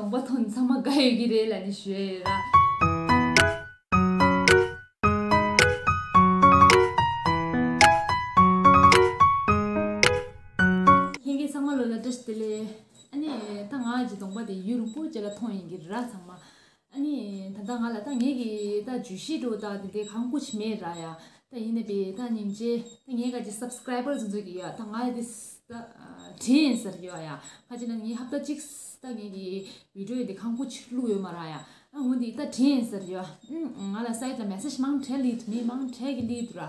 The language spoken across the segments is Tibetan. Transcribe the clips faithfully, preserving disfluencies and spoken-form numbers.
གདོང་པ་མཐོང་ཚང་མ་དགའ་ཡོད་ཀྱི་རེད་ལབ་ནས་ཞུ་ཡ་ཡོད་ར། ལྷན་རྒྱས་ཚང་མ་ལོ་ལ་བཀྲ་ཤིས་བདེ་ལེགས། ཨ་ནི་ད་ང་གི་གདོང་པ་དེ་ཡུན་རིང་པོ་ཅིག་ལ་མཐོང་ཡིན་གྱི་ར་ཚང་མ། ཨ་ནི་ད་ལྟ་ང་ལ་ད་ངེད་ཀྱི་ད་བརྗོད་གཞི་འགྲོ་ད་དེ་དེ་གང་ཀུ་ཅི་མེད་ར་ཡ། ད་ཡིན་ན་པའི་ད་སྙིང་རྗེ་ད་ངེད་ཀ་ཅི་སབ་སི་ཀ་རའི་བར་ཚོ་ཚོ་གི་ཡ་ད་ང་དེ་ད་དྲན་ཡིན་ཟེར་གི་ཡ་ཡ། ཁ་ཅིག་ན་ངའི་ཧབ་ཏ་གཅིག་ད་ངེད་ཀྱི་བི་ཌིའོ་དེ་གང་ཀུ་ཅི་བླུགས་ཡོད་མ་ར་ཡ། ཨ་འོ་འདི་ད་དྲན་ཡིན་ཟེར་ཡོད། ཨུམ། ང་ལ་སའིཊ་ལ་མེ་སེ་ཇི་མང་དྲགས་སླེབས་འདུག་མི་མང་དྲགས་ཀྱི་སླེབས་འདུག་ར།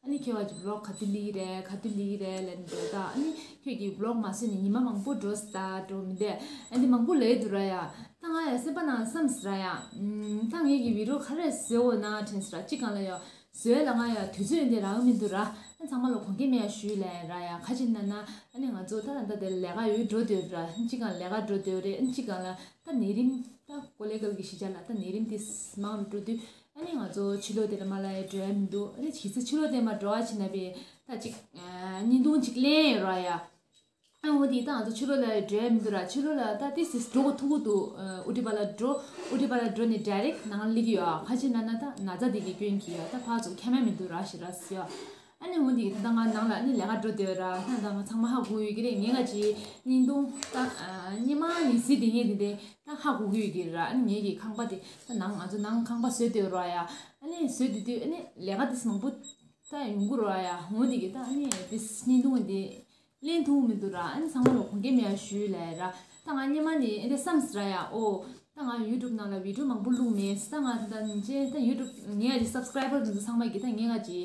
ཨ་ནི་ཁྱོད་བ་ཅིག་བི་ལོག་ག་དུས་སླེབས་རེད། ག་དུས་སླེབས་རེད་ལབ་འདུག་ད་ཨ་ནི་ཁྱོད་ཀྱིས་བི་ལོག་མ་བཟོས་ནས་ཉི་མ་མང་པོ་འགྲོ་སོང་ད་འགྲོ་མི་འདུག་ཨ་འདི་མང་པོ་ལབ་འདུག་ར་ཡ། ད་ང་ཡ་སེམས་པ་ནང་བསམ་སོང་ར་ཡ། ཨུམ། ད་ངེད་ཀྱི་བི་ཌིའོ་ག་རེ་བཟོས་འོ་ན་དྲན་སོང་ར། གཅིག་སྒང་ལ་ཡ་བཟོས་ལ་ང་ཡ་དུས་ཚོད་འདི་རག་མི་འདུག་ར། ཨ་ཚང་མ་ལ་དགོངས་འགལ་མེད་ཡ་ཞུས་ལབ་ར་ཡ། ཁ་ཅིག་ན་ན་ཨ་ནི་ང་ཚོ་ད་ད་ལྟ་དེ་ལས་ཀ་ཡོད་འགྲོ་འདུག་ར། གཅིག་སྒང་ལས་ཀ་འགྲོ་འདུག་རེད། གཅིག་སྒང་ལ་ད་ནད་རིམས་ད་ཀོ་ལེ་གལ་གྱི་གཞིས་ཆགས་ལ་ད་ནད་རིམས་དེ་མང་རུ་འགྲོ་དུས་ཨ་ནི་ང་ཚོ་ཕྱི་ལོགས་དེ་ལ་མ་ལ་ཡ་འགྲོ་ཡ་མི་འདུག་ཨ་ནི་གཞི་རྩའི་ཕྱི་ལོགས་དེ་མ་འགྲོ་བ་བྱས་ན་པས་ད་ཅིག་ཨ་བརྙན་ཐུང་ཅིག་ལེན་ཡོད་ར་ཡ། ཨ་འོ་དེ་ད་ང་ཚོ་ཕྱི་ལོགས་ལ་འགྲོ་ཡ་མི་འདུག་ར། ཕྱི་ལོགས་ལ་ད་དེ་སིས་འགྲོ་གི་ཐུག་གི་འདུག་ཨ་ཨུ་ཊི་པ་ལ་འགྲོ། ཨུ་ཊི་པ་ལ་འགྲོ་ནས་ཌའི་རེག་ནང་སླེབས་ཀྱི་ཡོད། ཁ་ཅིག་ན་ན་ད་ན་ཚ་དེ་གི་སྐྱོན་གྱིས་ཡ་ད་ཕར་ཚུར་འཁྱམ་ཡ་མི་འདུག་ར་ཞེ་ར་ཟེར་ཡ། ཨ་ནི་འོ་དེ་ད་ལྟ་ང་ནང་ལ་ཨ་ནི་ལས་ཀ་འགྲོ་བསྡད་ཡོད་ར། ད་ལྟ་ང་ཚང་མ་ཧ་གོ་ཡོད་ཀྱི་རེད། ངས་ང་ཅིག་བརྙན་ཐུང་ད་ཨ་སྔོན་མ་ནས་གཟིགས་བསྡད་མཁན་དེ་འདྲས་ད་ཧ་གོ་གི་ཡོད་ཀྱི་ར། ཨ་ནི་ངེད་ཀྱི་ཁང་པ་དེ་ད་ནང་ང་ཚོ་ནང་ཁང་པ་བཟོས་བསྡད་ཡོད་ར་ཡ། ཨ་ནི་བཟོས་བསྡད་དུས་ཨ་ནི་ལས་ཀ་དེ་མང་པོ་ད་ཡོང་གི་ར་ཡ། འོ་དེ་གི་ད་ཨ་ནི་དེ་བརྙན་ཐུང་དེ་ལེན་ཐུབ་མི་འདུག་ར། ཨ་ནི་ཚང་མ་ལ་དགོངས་འགལ་མེད་ཡ་ཞུས་ལབ་ར། ད་ང་སྔོན་མ་ནས་ཨེ་འདྲ་བསམ་སོང་ར་ཡ། ཨོ་ད་ང་ཡུ་ཊུབ་ནང་ལ་བི་ཌིའོ་མང་པོ་བླུགས་མེད། ད་ང་ད་ནི་ཅེ་ད་ཡུ་ཊུབ་ངའི་ཨ་ཅི་སབ་སི་ཀ་རའི་བར་དེ་ཚོ་ཚང་མ་གི་ད་ངའི་ང་ཅི་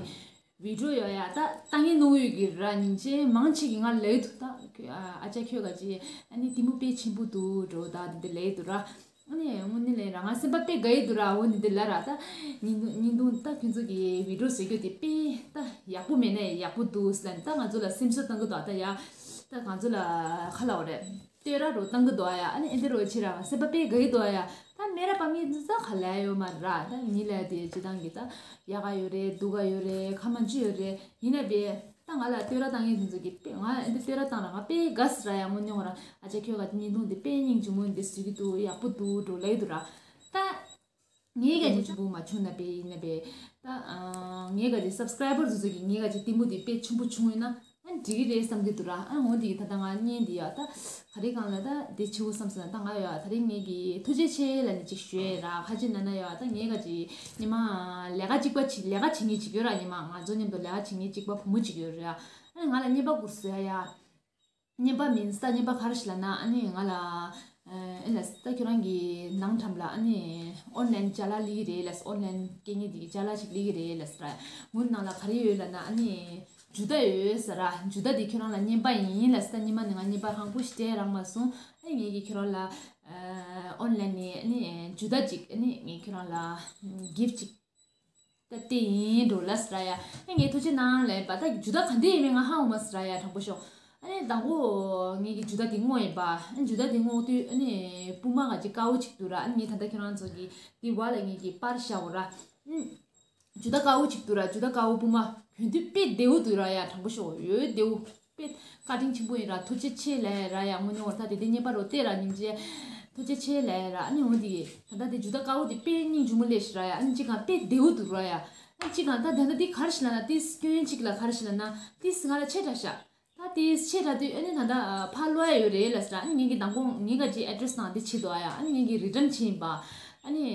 བི་ཌིའོ་ཡོད་ཡ་ད་ལྟ་ངན་ནོར་ཡོད་གི་ར། ཉིན་ཅེ་མང་ཆེ་གི་ང་ལབ་འདུག་ད་ཨ་ཅག་ཁྱོད་ག་ཅི་ཨ་ནི་གཏི་མུག་དཔེ་ཆེན་པོ་འདུག་འགྲོ་ད་དེ་འདྲ་ལབ་འདུག་ར། ཨ་ནི་དངོས་གནས་ལས་ར་ང་སེམས་པ་དཔེ་དགའ་ཡི་འདུག་ར། འོ་ནི་འདི་ལ་ར་ད་ཉིན་ཉིན་དུང་ད་ཁྱོད་ཚོ་གི་བི་ཌིའོ་བཟོ་རྒྱུ་དེ་དཔེ་ད་ཡག་པོ་མེད་ན་ཡག་པོ་འདུག་ཟེར་ལ་ནི་ད་ང་ཚོ་ལ་སེམས་གསོ་བཏང་གི་འདུག་ད་ཡ་ད་ང་ཚོ་ལ་ཁ་ལ་འོ་རེད་བསྟོད་ར་རོ་བཏང་གི་འདུག་ཡ། ཨ་ནི་ཨེ་འདི་རོ་ཆེ་ར་ང་སེམས་པ་དཔེ་དགའ་ཡི་འདུག་ཡ། ད་མེ་ར་པ་མི་འདི་ཚ་ག་ལ་ཡོད་མ་ར། ད་ཉིན་ལ་དེ་སྤྱི་བཏང་གི་ད་ཡག་ག་ཡོད་རེད། སྡུག་ག་ཡོད་རེད། ཁ་མ་འཇུ་ཡོད་རེད། ཡིན་ན་བས། ད་ང་ལ་བསྟོད་ར་བཏང་མཁན་དེ་ཚོ་གིས་དཔེ་ང་འདི་བསྟོད་ར་བཏང་ར་ང་དཔེ་དགའ་སི་ར་ཡ། དངོས་གནས་ཁོ་རང་ཨ་ཅག་ཁྱོད་ག་བརྙན་ཐུང་འདི་དཔེ་སྙིང་རྗེ་མོ་འདི་བཟོ་གི་འདུག་ཡག་པོ་འདུག་འགྲོ་ལབ་ཀྱི་འདུག་ར། ད་ངའི་ག་ཅིག་ཆེན་པོ་མ་བྱུང་ན་དཔེ་ཡིན་ན་དཔེ་ད་ངའི་ག་ཅིག་སབ་སི་ཀ་རའི་བར་དེ་ཚོ་གིས་ངའི་ག་ཅིག་གཏི་མུག་འདི་དཔེ་ཆེན་པོ་བྱུང་ཡོད་ན་ཨ་འགྲིག་གི་རེད་བསམ་གྱི་འདུག་ར། ཨ་འོ་འདི་ད་ལྟ་ང་བརྙན་འདི་ཡ་ད་ག་རེ་གང་ལ་ད་དེ་ཆེ་བོ་བསམ་སོང་ན་ད་ང་ཡ་ད་རེས་ངེད་ཀྱི་ཐུགས་རྗེ་ཆེ་ལབ་ནས་ཅིག་ཞུ་ཡས་ར། ཁ་ཅིག་ན་ན་ཡ་ད་ངེད་ག་ཅིག་ཉི་མ་ལས་ཀ་གཅིག་པ་བྱེད་ལས་ཀ་བྱེད་མཁན་གཅིག་ཡོད་ར། ཉི་མ་ང་ཚོ་མཉམ་དུ་ལས་ཀ་བྱེད་མཁན་གཅིག་པ་བུ་མོ་གཅིག་ཡོད་ར། ཨ་ནི་ང་ལ་བརྙན་པ་བསྐུར་སོང་ཡ་ཡ། བརྙན་པ་མིན་ས་བརྙན་པ་ག་རེ་ཞིག་ལབ་ན་ཨ་ནི་ང་ལ་ཨེ་ལ་ད་ཁྱོད་རང་གི་ནང་འགྲམ་ལ་ཨ་ནི་ཨོན་ལན་ཅ་ལག་ལི་རེད་ལ། ཨོན་ལན་སྐད་ངན་དེ་གི་ཅ་ལག་ཅིག་ལི་རེད་ལ་ཟེར། ངུ་ནང་ལ་ག་རེ་ཡོད་ལབ་ན་ཨ་ནི་ཇུ་ཏ་ཡོད་ཟེར་ར། ཇུ་ཏ་དེ་ཁྱོད་རང་ལ་བརྙན་པ་ཡིན་ལ་ཟེར། ད་ཉི་མ་ནི་ང་བརྙན་པ་ཧང་པོ་ཞིག་སྤྲད་རག་མ་སོང་། ཨ་ངེད་ཀྱིས་ཁྱོད་རང་ལ་ཨོན་ལན་ནས་ཨ་ནི་ཇུ་ཏ་ཅིག་ཨ་ནི་ངས་ཁྱོད་རང་ལ་གིཕ་ཅིག་ད་སྟེ་ཡིན་འགྲོ་ལ་ཟེར་ར་ཡ། ཨ་ངས་ཐུགས་རྗེ་གནང་ལབ་པ། ད་ཇུ་ཏ་ག་འདྲ་ཡིན་མིན་ང་ཧ་གོ་མ་སོང་ར་ཡ། དྲང་པོ་ཤོད། ཨ་ནི་དང་པོ་ངེད་ཀྱིས་ཇུ་ཏ་དེ་བསྔོགས་ཡིན་པ། ཨ་ཇུ་ཏ་དེ་བསྔོགས་དུས་ཨ་ནི་སྤུ་མ་ག་ཅིག་དཀར་པོ་ཅིག་འདུག་ར། ཨ་ནི་ངས་ད་ལྟ་ཁྱོད་རང་ཚོ་གི་དེ་བ་ལ་ངེད་ཀྱིས་པར་བཞག་གོ་ར། ཨ་ཇུ་ཏ་དཀར་པོ་ཅིག་འདུག་ར། ཇུ་ཏ་དཀར་པོ་སྤུ་མ་གྱོན་དུས་དཔེ་བདེ་པོ་འདུག་ར་ཡ། དྲང་པོ་ཤོད་ཡོད་བདེ་པོ། དཔེ་བཀའ་དྲིན་ཆེན་པོ་ཡིན་ར། ཐུགས་རྗེ་ཆེ་ལབ་ར་ཡ། དངོས་གནས་འོ་ད་དེ་དེ་བརྙན་པ་རོ་བལྟས་ར་སྙིང་རྗེ་ཐུགས་རྗེ་ཆེ་ལབ་ར། ཨ་ནི་འོ་དེ་ད་ལྟ་དེ་ཇུ་ཏ་དཀར་པོ་དེ་དཔེ་སྙིང་རྗེ་མོ་སླེབས་ཤག་ར་ཡ། ཨ་ནི་གཅིག་གང་དཔེ་བདེ་པོ་འདུག་ར་ཡ། ཨ་ནི་གཅིག་གང་ད་ད་ལྟ་དེ་ག་རེ་ཞིག་ལབ་ན་དེ་སྐྱོན་གཅིག་ལ་ག་རེ་ཞིག་ལབ་ན་དེ་ང་ལ་ཆེ་དྲགས་ཤག་ད་དེ་ཆེ་དྲགས་དུས་ཨ་ནི་ད་ལྟ་ཕར་སློག་ཡ་ཡོད་རེད་ལབ་ཟེར། ཨ་ནི་ངེད་ཀྱི་དང་པོ་ངེད་ག་ཅིག་ཨེ་ཌི་རེ་སི་ནང་དེ་བྱེད་འདུག་ཨ་ཡ། ཨ་ནི་ངེད་ཀྱི་རི་ཊན་བྱེད་ཡིན་པ། ཨ་ནི་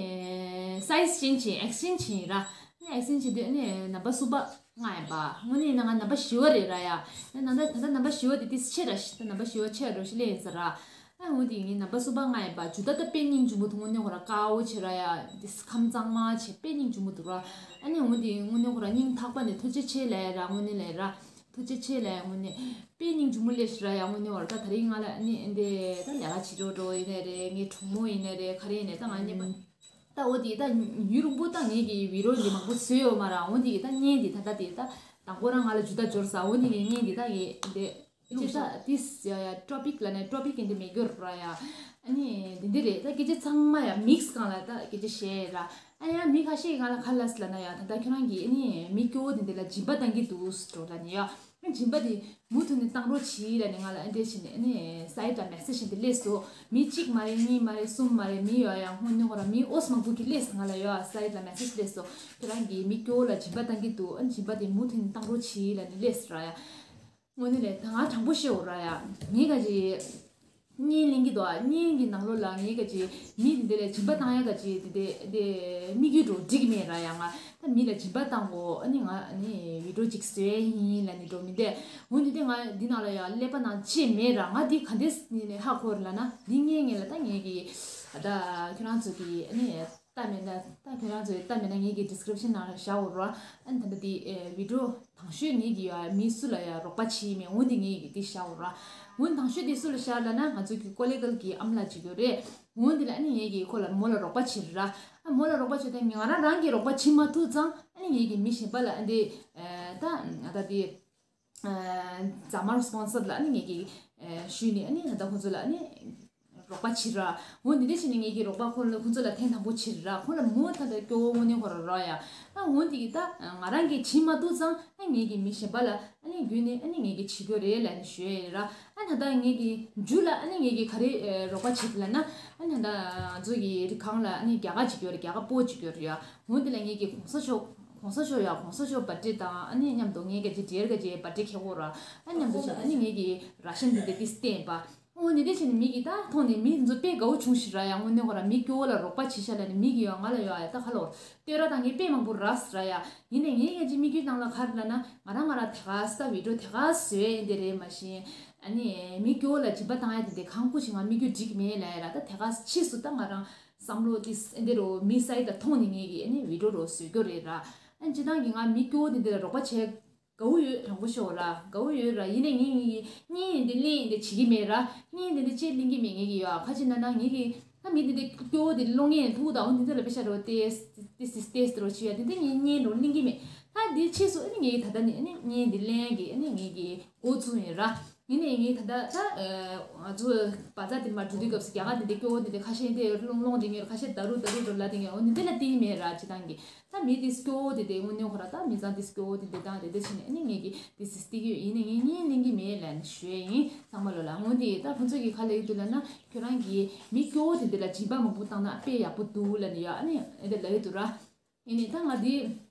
སའི་ཛི་ཅེན་ཇི་བྱེད་ཨེག་སི་ཅེན་ཇི་བྱེད་ཡིན་ར། ཨ་ནི་ཨེག་སི་ཅེན་ཇི་བྱེད་དུས་ཨ་ནི་ནམ་པ་གསུམ་པ་ང་ཡིན་པ། དངོས་གནས་ཡིན་ན་ང་ནམ་པ་བཞི་པ་རེད་ར་ཡ། ཨ་ནི་ད་ལྟ་ད་ལྟ་ནམ་པ་བཞི་པ་དེ་དེ་ཆེ་ར་ཤི། ད་ནམ་པ་བཞི་པ་ཆེ་ར་ཤི་ལེ་ཡིན་ས་ར། ཨ་འོ་དེ་ངའི་ནམ་པ་གསུམ་པ་ང་ཡིན་པ། ཇུ་ཏ་ད་དཔེ་སྙིང་རྗེ་མོ་འདུག་དངོས་གནས་ཁོ་ར་དཀར་པོ་བྱེད་ར་ཡ། དེ་ཁམས་གཙང་མ་བྱེད་དཔེ་སྙིང་རྗེ་མོ་འདུག་ར། ཨ་ནི་འོ་དེ་དངོས་གནས་ཁོ་ར་སྙིང་ཐག་པ་ནས་ཐུགས་རྗེ་ཆེ་ལབ་ར། དངོས་གནས་ལབ་ར། ཐུགས་རྗེ་ཆེ་ལབ་དངོས་གནས། དཔེ་སྙིང་རྗེ་མོ་སླེབས་ཤག་ར་ཡ། དངོས་གནས་བར་ད་ད་རིང་ང་ལ་ཨ་ནི་འདི་ད་ལས་ཀ་བྱེད་འགྲོ་འགྲོ་ཡིན་ནའི་རེད། ངའི་གྲོགས་མོ་ཡིན་ནའི་རེད། ག་རེ་ཡིན་ནའི་ད་ང་གཉིས་པ་ད་འོ་དེ་ད་ཡུན་རིང་པོ་ད་ངེད་ཀྱི་བི་ཌིའོ་འདི་མང་པོ་བཟོས་ཡོད་མ་ར། འོ་དེ་ད་བརྙན་འདི་ད་ད་དེ་ད་དང་པོ་རང་ང་ལ་ཇུ་ཏ་འབྱོར་ས། འོ་དེ་གི་བརྙན་འདི་ད་ངས་འདི་ཅི་ད་དེ་ཡ་ཡ་ཊོ་པིག་ལབ་ནའི་ཊོ་པིག་གི་འདི་མེད་རྒྱུ་ར་ཡ། ཨ་ནི་འདི་འདི་རེད། ད་སྐད་ཆ་ཚང་མ་ཡ་མིག་སི་སྒང་ལ་ད་སྐད་ཆ་བཤད་ར། ཨ་ཡ་མི་ཁ་ཤས་ཀྱིས་ང་ལ་ག་ལབ་སི་ལབ་ན་ཡ། ད་ད་ཁྱོད་རང་གིས་ཨ་ནི་མི་སྐྱོ་བོ་དེ་འདི་ལ་སྦྱིན་པ་བཏང་གི་འདུག་ཟེར་འགྲོ་ལབ་ནི་ཡ། སྦྱིན་པ་དེ་མུ་མཐུད་ནས་བཏང་རོགས་གྱིས་ལབ་ནས་ང་ལ་ཨ་འདྲས་བྱས་ནས་ཨ་ནི་སའིཌ་ལ་མེ་སེ་ཇི་ཞིག་འདི་སླེབས་སོང་། མི་གཅིག་མ་རེད། གཉིས་མ་རེད། གསུམ་མ་རེད། མི་ཡོད་ཡ་དངོས་གནས་ཁོ་རང་མི་ཨོ་ཙམ་མང་པོ་གི་སླེབས་སོང་། ང་ལ་ཡོད་སའིཌ་ལ་མེ་སེ་ཇི་སླེབས་སོང་། ཁྱེད་རང་གིས་མི་སྐྱོ་བོ་ལ་སྦྱིན་པ་བཏང་གི་འདུག་ཨ་ནི་སྦྱིན་པ་དེ་མུ་མཐུད་ནས་བཏང་རོགས་གྱིས་ལབ་ནས་སླེབས་སོང་ར་ཡ། དངོས་གནས་ལས་ད་ང་དྲང་པོ་བཤད་འོ་ར་ཡ། ངས་ག་ཅིག་བརྙན་ལེན་གྱི་འདུག་ཨ། བརྙན་གྱི་ནང་ལོགས་ལ་ངས་ག་ཅིག་མི་དེ་འདྲ་ལ་སྦྱིན་པ་བཏང་ཡ་ག་ཅིག་དེ་དེ་དེ་དམིགས་ཡུལ་འགྲོ་འགྲིག་གི་མེད་ར་ཡ། ང་ད་མི་ལ་སྦྱིན་པ་བཏང་གོ་ཨ་ནི་ང་ཨ་ནི་བི་ཌིའོ་ཅིག་བཟོས་ཡིན་ལབ་ནི་འགྲོ་མི་འདུག་འོ་འདི་དེ་ང་འདི་ནང་ལ་ཡ་ཀླད་པ་ནང་ཅི་མེད་ར། ང་འདི་ག་འདྲས་ནས་ཧ་གོ་ར་ལབ་ན་འདི་ངས་ངས་ལ་ད་ངས་གི་ད་ཁྱོད་རང་ཚོ་གི་ཨ་ནི། ལྟ་མེད་ན་ད་ཁྱོད་རང་ཚོས་ལྟ་མེད་ན་ངེད་ཀྱི་ཌི་སི་ཀི་རིབ་ཤན་ནང་ལ་བཞག་འོ་ར། ཨ་ནི་ད་ལྟ་འདི་ཨེ་བི་ཌིའོ་དང་ཤོས་ངེད་ཀྱི་ཡ་མི་སུ་ལ་ཡ་རོགས་པ་བྱེད་མེད་འོ་འདི་ངེད་ཀྱི་འདི་བཞག་འོ་ར། འོ་དང་ཤོས་འདི་སུ་ལ་བཞག་ལབ་ན་ང་ཚོ་གི་ཀོ་ལེ་གལ་གྱི་ཨ་མ་ལགས་ཅིག་ཡོད་རེད། འོ་འདི་ལ་ཨ་ནི་ངེད་ཀྱིས་ཁོ་ལ་མོ་ལ་རོགས་པ་བྱེད་ར། ཨ་མོ་ལ་རོགས་པ་བྱེད་དུས་ང་རང་རང་གིས་རོགས་པ་བྱེད་མ་ཐུབ་ཙང་ཨ་ནི་ངེད་ཀྱིས་མི་གཞན་པ་ལ་ཨ་འདི་ཨེ་ད་ད་འདི། རྫ་དམར་སི་པོན་སར་ལ་ཨ་ནི་ངེད་ཀྱིས་ཞུས་ནས་ཨ་ནི་ད་ལྟ་ཁོང་ཚོ་ལ་ཨ་ནི་རོགས་པ་བྱེད་ར། འོ་འདི་འདྲ་བྱས་ནས་ངེད་ཀྱིས་རོགས་པ་ཁོང་ལ་ཁོང་ཚོ་ལ་ཐེངས་དང་པོ་བྱེད་ར། ཁོང་ལ་མོ་ད་ལྟ་སྐྱོ་བོ་དངོས་གནས་ཁོ་ར་ར་ཡ། ཨ་འོ་འདི་གི་ད་ང་རང་གིས་བྱེད་མ་ཐུབ་ཙང་ཨ་ངེད་ཀྱིས་མི་གཞན་པ་ལ་ཨ་ནི་བརྒྱུད་ནས་ཨ་ནི་ངེད་ཀྱིས་བྱེད་དགོས་རེད་ལབ་ནས་ཞུ་ཡ་ཡིན་ར། ཨ་ད་ལྟ་ངེད་ཀྱིས་མཇུག་ལ་ཨ་ནི་ངེད་ཀྱིས་ག་རེ་རོགས་པ་བྱེད་ལབ་ན་ཨ་ནི་ད་ལྟ་ང་ཚོ་གི་རི་ཁང་ལ་ཨ་ནི་རྒྱ་གར་གཅིག་ཡོད་རེད། རྒྱ་གར་སྤོ་གཅིག་ཡོད་རེད་ཡ། འོ་འདི་ལ་ངེད་ཀྱིས་གོང་ས་མཆོག་གོང་ས་མཆོག་ཡ་གོང་ས་མཆོག་བར་ཐི་ཌེ་དང་ཨ་ནི་མཉམ་དུ་ངེད་ཀྱི་ཌི་ཨར་ག་ཅེ་བར་ཐི་ཌེ་ཁེ་གོ་ར། ཨ་མཉམ་དུ་བྱས་ཨ་ནི་ངེད་ཀྱི་ར་ཤན་འདི་དེ་ཏིས་བསྟན་པ། འོ་ནི་དེ་བྱས་ནས་མི་གི་ད་མཐོང་ནས་མི་འདི་ཚོ་དཔེ་དགའ་བོ་བྱུང་ཞིག་ར་ཡ། དངོས་གནས་ཁོ་ར་མི་སྐྱོ་བོ་ལ་རོགས་པ་བྱེད་ཤ་ལ་ནི་མི་གི་ཡ་ང་ལ་ཡ་ཡ་ད་ཁ་ལོ་ལྟོས་ར་དང་ངས་དཔེ་མང་པོ་ར་སི་ར་ཡ། ཡིན་ནས་ངས་ཡ་ཅི་མི་སྐྱོ་ནང་ལ་ཁར་ལ་ན་ང་རང་ང་ར་དེ་ག་སི་ད་བི་ཌིའོ་དེ་ག་སི་བཟོས་ཡིན་དེ་རེད་མ་གཞི། ཨ་ནི་མི་སྐྱོ་བོ་ལ་སྦྱིན་པ་བཏང་ཡ་དེ་དེ་གང་ཁུ་ཞིག་ང་མི་སྐྱོ་འགྲིག་མེད་ལ་ཡ་ར། ད་དེ་ག་སི་ཕྱིས་སུ་ད་ང་རང་བསམ་བློ་དེ་ཨེ་འདི་རུ་མི་སའི་ད་མཐོང་ནས་ངེད་ཀྱི་ཨེ་ནི་བི་ཌིའོ་རུ་བཟོས་རྒྱུ་རེད་ར། ཨ་སྤྱི་བཏང་གི་ང་མི་སྐྱོ་བོ་དེ་འདི་ལ་རོགས་པ་བྱས་དགའ་བོ་ཡོད། དྲང་པོ་ཤོད་ར་དགའ་བོ་ཡོད་ར། ཡིན་ནས་ངེད་ངེད་ཀྱི་གཉེན་ཡིན་འདི་ལེན་ཡིན་འདི་བྱེད་ཀྱི་མེད་ར། གཉེན་འདི་འདི་ཅེས་ལེན་གྱི་མེད། ངེད་ཀྱི་ཡོད་ཁ་ཅིག་ན་ན་ངེད་ཀྱི་ད་མི་འདི་འདི་སྐྱོ་བོ་འདི་ལོང་ངེད་ཐུག་ད་འོ་འདི་འདི་ལ་པེ་ཤ་རོ་ཏེ་ཏེ་སི་ཏེ་སི་རོ་ཆི་ཡ་འདི་འདི་ངེད་གཉེན་རོ་ལེན་གྱི་མེད། ད་འདི་ཕྱིས་སུ་ཨེ་ནི་ངེད་ཀྱི་ད་ད་ནི་ཨེ་ནི་གཉེན་འདི་ལེན་གྱི་ཨེ་ནི་ངེད་ཀྱི་འགོ་བཙུགས་ཡིན་ར། ཡིན་ནའི་ངས་ད་ལྟ་ད་ང་ཚོ་བ་ཛ་དེ་མར་འགྲོ་དུས་སྐབས་སུ་རྒྱ་གར་དེ་འདྲའི་སྐྱོ་བོ་དེ་འདྲ་ཁ་ཤས་དེ་སློང་སློང་དེ་ངས་ཁ་ཤས་ད་རུ་ད་རུ་འགྲོ་ལ་དེ་ངས་འོ་ནི་འདི་ལ་བལྟས་མེད་ར། ཅི་དང་གི་ད་མི་དེ་སྐྱོ་བོ་དེ་དེ་དངོས་གནས་ཁོ་ར་ད་མི་ཚང་དེ་སྐྱོ་བོ་དེ་འདྲ་དང་རེ་འདྲ་བྱས་ནས་ཨ་ནི་ངས་ཀྱི་དེ་སི་སྟེ་གི་ཡོད། ཡིན་ནའི་ངས་གཉེན་ལེན་གྱི་མེད་ལབ་ནས་ཞུ་ཡ་ཡིན་ཚང་མ་ལོ་ལ། འོ་དེ་ད་ཁོ་ཚོ་གི་ཁ་ལ་ཡོད་དུས་ལ་ན་ཁྱོད་རང་གིས་མི་སྐྱོ་བོ་དེ་འདྲ་ལ་སྦྱིན་པ་མང་པོ་བཏང་ན་དཔེ་ཡག་པོ་འདུག་ལབ་ནས་ཡོད། ཨ་ནི་ཨེ་འདྲ་ལ་ཡོད་དུ་ར། ཡིན་ནའི་ད་ང་དེ།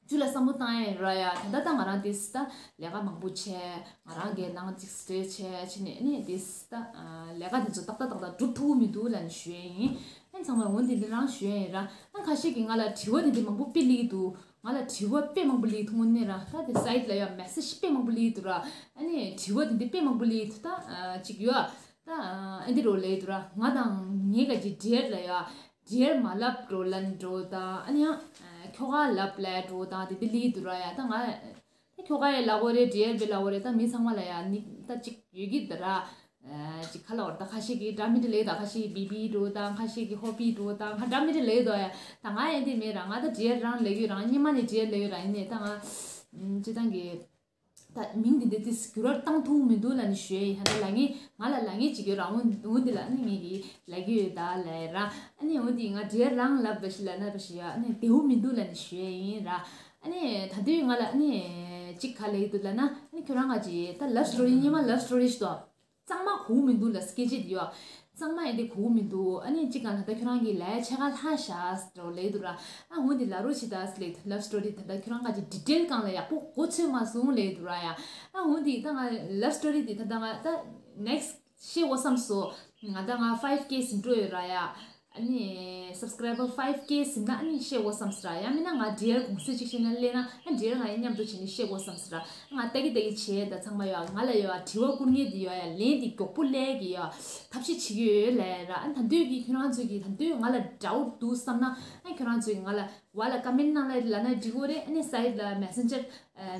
ཇུ་ལ་བསམ་བློ་བཏང་ཡ་ཡིན་ར་ཡ། ད་ལྟ་ད་ང་རང་དེ་སི་ད་ལས་ཀ་མང་པོ་བྱས། ང་རང་གི་ནང་ཅིག་སི་ཊེ་ཊི་བྱས་བྱས་ནས་ནི་དེ་སི་ད་ལས་ཀ་དེ་ཚོ་ཏག་ཏག་ཏག་ཏག་སྒྲུབ་ཐུབ་མི་འདུག་ལབ་ནས་ཞུ་ཡ་ཡིན། ཨ་ཚང་མ་འོན་ཏེ་འདི་རང་ཞུ་ཡ་ཡིན་ར། ཨ་ཁ་ཤས་ཀྱིས་ང་ལ་དྲི་བ་དེ་འདྲ་མང་པོ་དཔེ་སླེབས་འདུག་ང་ལ་དྲི་བ་དཔེ་མང་པོ་སླེབས་འདུག་དངོས་གནས་ར། ད་དེ་སའིཊ་ལ་ཡ་མེ་སེ་ཇི་དཔེ་མང་པོ་སླེབས་འདུག་ར། ཨ་ནི་དྲི་བ་དེ་འདྲ་དཔེ་མང་པོ་སླེབས་འདུག་ད་ཅིག་ཡོད། ད་ཨ་འདི་རོ་ལེ་དུ་ར་ང་དང་ངའི་ག་ཅི་ཌི་ཨར་ལ་ཡ་ཌི་ཨར་མ་ལབ་རོ་ལན་འགྲོ་དང་ཨ་ནི་ཡང་ཁྱོ་ག་ལབ་ལ་འགྲོ་དང་དེ་དེ་ལི་དུ་ར་ཡ། ད་ང་ད་ཁྱོ་ག་ཡ་ལ་གོ་རེ་ཌི་ཨར་བེ་ལ་གོ་རེ། ད་མི་ཚང་མ་ལ་ཡ་ནི་ད་ཅིག་ཡོད་གི་དུ་ར། ཅིག་ཁ་ལ་བར་ད་ཁ་ཤས་ཀྱི་འདྲ་མི་འདྲ་ལེ་དང་ཁ་ཤས་ཀྱི་བི་བི་འགྲོ་དང་ཁ་ཤས་ཀྱི་ཧོ་པི་འགྲོ་དང་ཁ་འདྲ་མི་འདྲ་ལེ་དོ་ཡ། ད་ང་ཡ་དེ་མེད་ར། ང་ད་ཌི་ཨར་རང་ལེ་ཡོད་རང་སྙེ་མ་ནི་ཌི་ཨར་ལེ་ཡོད་ར། ཡིན་ནས་ད་ང་ཅི་ད་གི་ད་མིང་འདི་འདི་ཏིས་འགྱུར་བ་བཏང་ཐུབ་མི་འདུག་ལབ་ནས་ཞུ་ཡ་ཡིན། ད་ལ་ངས་ང་ལ་ལ་ངས་ཅིག་ཡོད་ར། འོ་འོ་འདི་ལ་ནི་ངས་ཀྱི་ལ་གི་ཡོད་ད་ལ་ཡ་ར། ཨ་ནི་འོ་འདི་ང་འདྲེ་རང་ལབ་པ་ཞིག་ལ་ན་པ་ཞིག་ཡ། ཨ་ནི་བདེ་བོ་མི་འདུག་ལབ་ནས་ཞུ་ཡ་ཡིན་ར། ཨ་ནི་ད་དུས་ང་ལ་ཨ་ནི་ཅིག་ག་ལ་ཡི་འདུག་ལབ་ན། ཨ་ནི་ཁྱོད་རང་ང་ཅི་ད་ལབ་སི་ཊོ་རི་སྙེ་མ་ལབ་སི་ཊོ་རི་ཞིག་ཏོ། གཙང་མ་གོ་མི་འདུག་ལ་སྐད་ཆ་འདི་ཡོད། གཙང་མ་ཡིན་དེ་གོ་མི་འདུག་ཨ་ནི་གཅིག་གང་ད་ལྟ་ཁྱོད་རང་གི་ལས་ཆ་ག་ལྷ་ཤ་སི་འགྲོ་ལེ་འདུག་ར། ཨ་འོ་འདི་ལ་རོ་ཆི་ད་སི་ལེ་ལབ་སི་ཊོ་རི་ད་ལྟ་ཁྱོད་རང་ག་ཅི་ཌི་ཊེལ་གང་ལ་ཡག་པོ་གོ་ཚོད་མ་སོང་ལེ་འདུག་ར་ཡ། ཨ་འོ་འདི་ད་ང་ལབ་སི་ཊོ་རི་འདི་ད་ལྟ་ང་ད་ནེག་སི་ཊི་བཤད་འོ་བསམ་སོ། ང་ད་ང་ཕའིབ་ཀེ་སི་འགྲོ་ཡོད་ར་ཡ། ཨ་ནི་སབ་སི་ཀ་རའི་བར་ཕའིབ་ཀེ་ཟིན་ན་ཨ་ནི་བཤད་དགོས་བསམ་སྲ། ཡང་མིན་ན་ང་ཌི་ཨར་གུང་སེང་གཅིག་བཤད་ན་སླེབས་ན་ཨ་ཌི་ཨར་ང་ཡི་མཉམ་དུ་བྱས་ནས་བཤད་དགོས་བསམ་སྲ། ང་ལྟ་གི་ལྟ་གི་བྱས་ད་ཚང་མ་ཡོད་ང་ལ་ཡོད་དྲི་བ་བསྐུར་མཁན་དེ་ཡོད་ཡ། ལན་དེ་མགྱོགས་པོ་སླེབས་ཀྱི་ཡོད། ཐབས་ཤེས་བྱེད་ཀྱི་ཡོད་ལབ་ར། ཨ་ད་དུས་ཀྱི་ཁྱོད་རང་ཚོས་ཀྱི་ད་དུས་ང་ལ་ཌའུཊ་འདུག་བསམ་ན་ཨ་ཁྱོད་རང་ཚོས་ཀྱི་ང་ལ་བ་ལ་ཀ་མེན་ནང་ལ་ལབ་ན་འགྲིག་གོ་རེད། ཨ་ནི་སའིཌ་ལ་མེ་སེན་ཇར་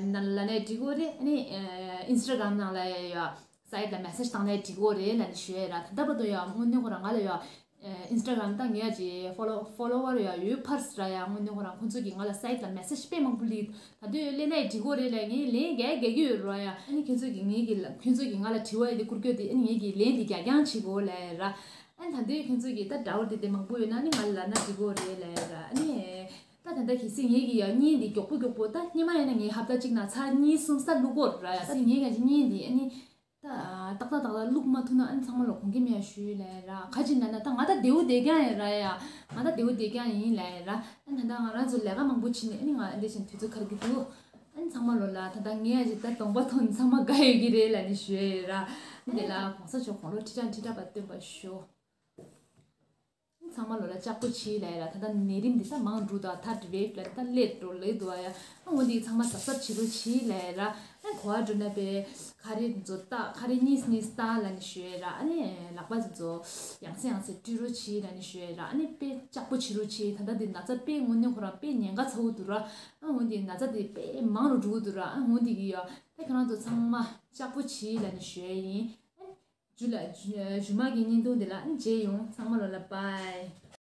ནང་ལ་ལབ་ན་འགྲིག་གོ་རེད། ཨ་ནི་ཨིན་སི་ཊ་གྷ་རམ་ནང་ལ་ཡོད། སའིཌ་ལ་མེ་སེཇ་བཏང་ནའི་འགྲིག་གོ་རེད་ལབ་ནས་ཞུ་ཡ་ར། ད་ལྟ་བར་དུ་ཡ་དངོས་གནས་ཁོ་རང་ང་ལ་ཡ་ཨིན་སི་ཊ་གྷ་རམ་ད་ངས་ཡ་ཅིག་ཕོ་ལོ་ཕོ་ལོ་ཝར་ཡ་ཡོད་ཕར་སི་ར་ཡ། དངོས་གནས་ཁོ་རང་ཁོ་ཚོ་གིས་ང་ལ་སའིཌ་ལ་མེ་སེཇ་དཔེ་མང་པོ་སླེབས། ད་དུང་སླེབས་ནའི་འགྲིག་གོ་རེད་ལབ་ངས་ལན་རྒྱག་རྒྱག་གི་ཡོད་ར་ཡ། ཨ་ནི་ཁྱོད་ཚོ་གིས་ངས་གི་ཁྱོད་ཚོ་གིས་ང་ལ་དྲི་བ་ཡ་དེ་བསྐུར་རྒྱུ་དེ་ཨ་ནི་ངས་གི་ལན་དེ་རྒྱག་རྐྱང་བྱེད་གོ་ལབ་ཡ་ར། ཨ་ནི་ད་དུང་ཁྱོད་ཚོ་གིས་ད་འདྲ་བོ་དེ་དེ་མང་པོ་ཡོད་ན་ཨ་ནི་ང་ལ་ལབ་ན་འགྲིག་གོ་རེད་ལབ་ཡ་ར། ཨ་ནི། ད་ ད་ད་ལྟ་གལ་སྲིད་ངེད་ཀྱི་ཡ་བརྙན་འདི་མགྱོགས་པོ་མགྱོགས་པོ་ད་སྔོན་མ་ཡིན་ན་ངས་ཧབ་ཏ་གཅིག་ནང་ཚར་གཉིས་གསུམ་ས་བླུག་གོ་ར་ཡ། ད་ངེད་ཀྱི་བརྙན་འདི་ཨ་ནི་ད་ཏག་ཏག་ཏག་ཏག་བླུག་མ་ཐུབ་ན་ཨ་ནི་ཚང་མ་ལ་དགོངས་འགལ་མེད་ཡ་ཞུ་ལབ་ར། ག་ཅི་ན་ན་ད་ང་ད་བདེ་བོ་བསྡད་ཀྱང་ཡིན་ར་ཡ། ང་ད་བདེ་བོ་བསྡད་ཀྱང་ཡིན་ལབ་ར། ཨ་ད་ད་ང་རང་ཚོ་ལས་ཀ་མང་པོ་བྱེད་ནས་ཨ་ནི་ང་འདི་བཞིན་དུས་ཚོད་ཁར་གི་འདུག་ཨ་ནི་ཚང་མ་ལོ་ལ་ད་ད་ངས་ཨ་ཅི་ད་གདོང་པ་མཐོང་ནས་ཚང་མ་དགའ་ཡོད་ཀྱི་རེད་ལབ་ནས་ཞུ་ཡ་ཡོད་ར། ཨ་ནི་དེ་ལ་གོང་ས་མཆོག་དགུང་ལོ་ཁྲི་ཕྲག་ཁྲི་ཕྲག་བར་བརྟན་པར་ཤོག་ཚང་མ་ལོ་ལ་ལྕགས་པོ་བྱེད་ལབ་ཡ་ར། ད་ལྟ་ནད་རིམས་འདི་ད་མང་འགྲོ་དང་ཐ་ཌི་ཝེབ་ལ་ད་སླེབས་འགྲོ་ལེ་འདུག་ཨ་ཡ། ཨ་འོ་འདི་ཚང་མ་གཟབ་གཟབ་བྱེད་རོགས་བྱེད་ལབ་ཡ་ར། ཨ་གོ་བ་འགྲོ་ན་པའི་ཁ་རས་ཚོ་ད་ཁ་རས་གཉིས་གཉིས་ད་ལབ་ནས་ཞུ་ཡ་ར། ཨ་ནི་ལག་པ་ཚོ་ཡང་སེ་ཡང་སེ་བཀྲུ་རོགས་བྱེད་ལབ་ནས་ཞུ་ཡ་ར། ཨ་ནི་དཔེ་ལྕགས་པོ་བྱེད་རོགས་བྱེད། ད་ལྟ་འདི་ན་ཚ་དཔེ་དངོས་གནས་ཁོ་རང་དཔེ་ཉེན་ཁ་ཚ་བོ་འདུག་ར། ཨ་འོ་འདི་ན་ཚ་འདི་དཔེ་མང་རུ་འགྲོ་གི་འདུག་ར། ཨ་འོ་འདི་གི་ཡ་དཔེ་ཁྱེད་རང་ཚོ་ཚང་མ་ལྕགས་པོ་བྱེད་ལབ་ནས་ཞུ་ཡ་ཡིན། ཨ་ཇུ་ལ་ཇུ་ཇུ་མ་གི་བརྙན་ཐུང་འདི་ལ་མཇལ་ཡོང་། ཚང་མ་ལོ་ལ་བྷའི།